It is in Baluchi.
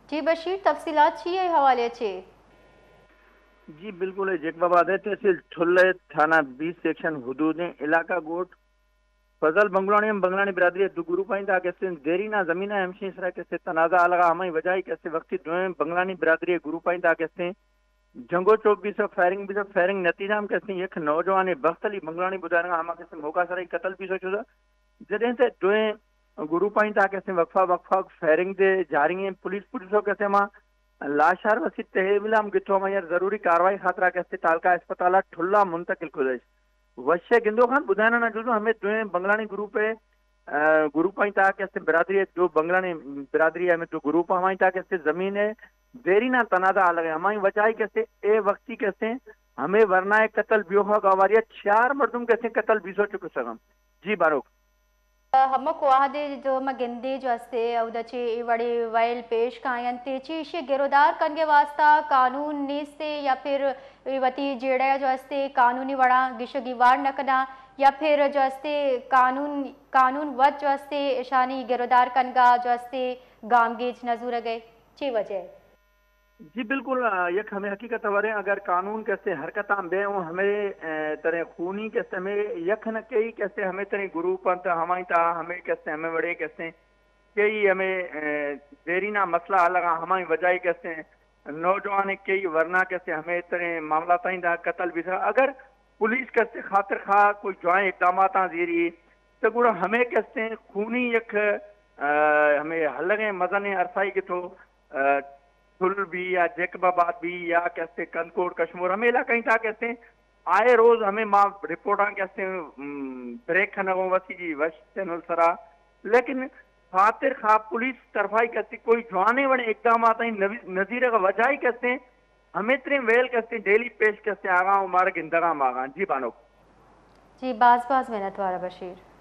جی بشیر، تفصیلات چی اے حوالے چے؟ جی بالکل، اے جیکب آباد ءِ تحصیل ٹھل ءِ تھانہ بیس سیکشن حدود ایں علاقہ گوٹ فضل بنگلانی، ہم بنگلانی برادری ءِ دو گروپ آئیں تاکہ استیں دیریناں زمین ءِ ہمشیں سرا کہ استیں تنازع آ لگا، ہمائی وجہ ءَ کہ استیں وقتی دوئیں بنگلانی برادری ءِ گروپ آئیں تاکہ استیں جنگ و چوک بیثہ، فائرنگ بیثہ، فائرنگ نتیجہ ہم کہ استیں یک نوجوانے بخت علی بنگلانی بدانگا ہما کہ استیں موقع سرا قتل بیثہ شدہ۔ جدیں تے دوئیں گروپ آئیں تاکہ استیں وقفہ وقفہ فائرنگ دے جاری ایں۔ پولیس، پولیس ءَ کہ استیں ہما لاشار وسی تحویل ہم گتو، ہما یار ضروری کاروائی خاطرا کہ استیں تعلقہ اسپتال ءَ ٹھلا منتقل کدش۔ وشے گندو خان بدانا نہ جزو ہمیں دوئیں بنگلانی گروپ ءِ، آ، گروپ آئیں تاکہ استیں برادری ءِ دو بنگلانی برادری ءِ ہمیں دو گروپ ہمائی تاکہ استیں زمین ءِ دیریناں تنازع آ لگے، ہمائی وجہ ءَ کہ استیں اے وقتی کہ استیں ہمیں ورنا ءِ قتل بیوخا گواریت چار مردم کہ استیں قتل بیثہ چکسگم۔ جی باروک۔ ہمک وہدے جو ما گندے جو استے، اودا چے اے وڑے ویل پیش کاینت، چے ایشی گرودار کنگے واسطہ قانون نیستے یا پھر اے وتی جیڑہ جو استے قانونی وڑا گشگی وار نہ کنا یا پھر جو استے قانون، قانون وت جو استے اشانی گرودار کنگا جو استے گامگیج نہ زورگے؟ چے وجہ اے؟ جی بالکل، آ، یک ہمیں حقیقت ہوریں، اگر قانون کہ استیں حرکتاں بے اوں ہمیں، آ، تریں خونی کہ استیں ہمیں یک نہ کئی کہ استیں ہمیں تریں گروپ انت، ہمائی تا ہمیں کہ استیں ہمیں وڑے کہ استیں کئی ہمیں، آ، دیریناں مسئلہ لگا، ہمائی وجہ کہ استیں نوجوان کئی ورنا کہ استیں ہمیں تریں معاملہ تائیں دا قتل بیثہ۔ اگر پولیس کہ استیں خاطر خواہ کوئی جوائیں اقداماتاں زیری تو گڑا ہمیں کہ استیں خونی یک، آ، ہمیں ہلگیں مزنیں عرصائی کہ تو، آ، ٹھل بی یا جیکب آباد بی یا کہ استیں کندکوٹ کشمور ہمیں علاقہ ایں تاکہ استیں آئے روز ہمیں ما رپورٹاں کہ استیں، م، بریک کنگوں وسی جی وش چینل سرا، لیکن خاطر خواہ پولیس طرفائی کہ استیں کوئی جوانیں وڑیں اقدامات ایں نوی-، نظیر کا وجہ ہی کہ استیں ہمیں تریں ویل کہ استیں ڈیلی پیش کہ استیں آغا و مارا گندگا ماغاں۔ جی بانک۔ جی باز باز منت وارا بشیر۔